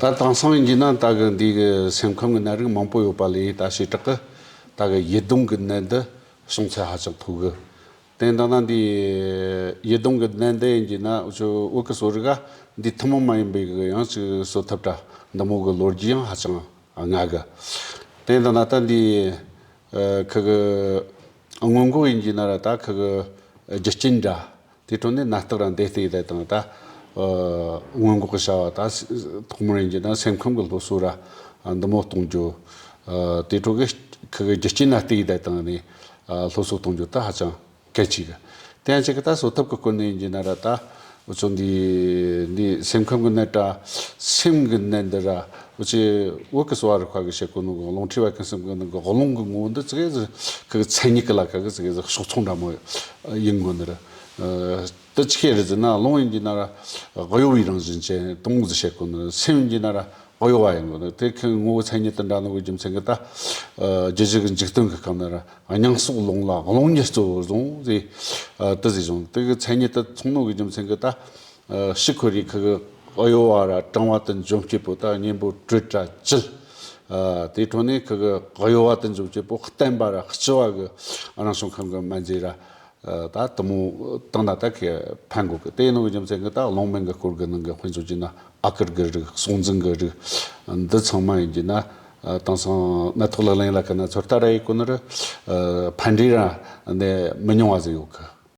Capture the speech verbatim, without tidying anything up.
ད་དེང་སང་ཡིན་གྱི་ན་ད་གི་འདི་གི་སེམས་ཁམས་ཀྱི་ནད་རིགས་མང་པོ་ཡོད་པ་ལས། ད་བྱེ་བྲག་གི་ད་གི་ཡིད་གདུང་གི་ནད་འདི་བྱུང་ཚད་ཧ་ཅང་མཐོ་གི། དེ་འདྲ་ན་འདི་ཡིད་གདུང་གི་ནད་འདི་ཡིན་གྱི་ན་འུ་ཆོ་བོད་ཀྱི་གསོ་རིག་ག་འདི་ཐུན་མོང་མ་ཡིན་པའི་གི་ཡང་ཅིག་གསོ་ཐབས་འདྲ་འདི་མོ་གི་ལོ་རྒྱུས་ཡང་ཧ་ཅང་སྔ་གི། དེ་འདྲ་ན་ད་འདི་ཁི་གི་སྔོན་འགོག་ཡིན་གྱི་ན་ར་ད་ཁི་གི་རྒྱུ་རྐྱེན་འདྲ། དེ་འཕྲོ་ནས་ནད་རྟགས་ར་འདི་སྟེ་ཡི་དེ་དང་ད། ཨ། སྔོན་འགོག་གི་བྱ་བ་ད་ཐོག་མར་ཡིན་གྱི་ན་སེམས་ཁམས་ཀྱི་སློབ་གསོ་ར་འདི་མོ་གཏོང་རྒྱུ། ཨ། དེ་འཕྲོ་གི་ཁི་གི་རྒྱུ་རྐྱེན་ན་སྟེ་ཡི་དེ་དང་ནས། ཨ། སློབ་གསོ་གཏོང་རྒྱུ་ད་ཧ་ཅང་གལ་ཆེ་གི། དེ་ཡང་གཅིག་གི་ད་གསོ་ཐབས་ཀྱི་སྐོར་ནས་ཡིན་གྱི་ན་ར་ད་འུ་ཚོ་འདི་འདི་སེམས་ཁམས་ཀྱི་ནད་ར་སེམས་ཀྱི་ནད་འདི་ར་འུ་ཚོ་བོད་ཀྱི་གསོ་བ་རིག་པ་གི་བཤད་གོ་ནོ་གི་རླུང་མཁྲིས་པ་ཀུན་གསུམ་གི་ནང་གི་རླུང་གི་ངོ་བོ་འདི་ཙི་གེ་ཟིག་གི་མཚན་ཉིད་ཀྱི་ལ་ཁ་གི་ཙི་གེ་ཟིག་གཤོག་ཚོང་འདྲ་མོ་ཡིན་དགོས་ནི་རེད། ཨ། དེ་ཆི་ཁེ་རེད་ཟེར་ན། རླུང་ཡིན་གྱི་ན་ར་གཡོ་བའི་རང་བཞིན་ཅན་དེ་མོ་ཟིག་བཤད་གོ་ནི་རེད། སེམས་ཡིན་གྱི་ན་ར་གཡོ་བ་ཡིན་དགོས་ནི། དེ་ཁོའི་ངོ་བོ་མཚན་ཉིད་དེ་འདྲ་ནོ་གི་རྒྱུ་མཚན་གྱིས་ད། ཨ། རྒྱུད་བཞི་གི་འཇིག་རྟེན་གྱི་སྐབས་ན་ར་སྙིང་སོགས་རླུང་ལ་རླུང་ཉིད་གཙོ་བོར་བཟུང་ཟེར། ཨ། དེ་ཟེར་བྱུང་། དེ་གི་མཚན་ཉིད་དེ་མཚུངས་ནོ་གི་རྒྱུ་མཚན་གྱིས་ད། ཨ། ཕྱི་ཁོ་རའི་ཁི་གི་གཡོ་བ་ར་གྲང་བ་དེ་འཇོམས་བྱེད་པོ་ད་གཉེན་པོ་དྲོད་ར་བཅུད། ཨ། དེའི་འཕྲོ་ནས་ཁི་གི་གཡོ་བ་དེ་འཇོམས་བྱེད་པོ་བརྟན་པ་ར་ལྕི་བ་གི་རང་བྱུང་ཁམས་གི་སྨན་རྫས་ར། ཨ། ད་དེ་མོ་བཏང་ན་ད་ཁེ་ཕན་གོ་གི། དེ་ནོ་གི་རྒྱུ་མཚན་གྱིས་ད་རླུང་སྨན་གི་སྐོར་གི་ནང་གི་དཔེ་མཚོན་བྱས་ན་ཨ་གར་གི་རིགས། སྲོག་འཛིན་གི་རིགས། འདི་ཚང་མ་ཡིན་གྱི་ན། ཨ། དེང་སང་ནད་ཐོག་ལག་ལེན་ལ་ཁ་ན་ཚོད་ལྟ་ར་ཡེད་གོ་ནི་རེད། ཨ། ཕན་འབྲས་ར་འདི་མི་ཉུང་བ་ཟིག་ཡོད་གི།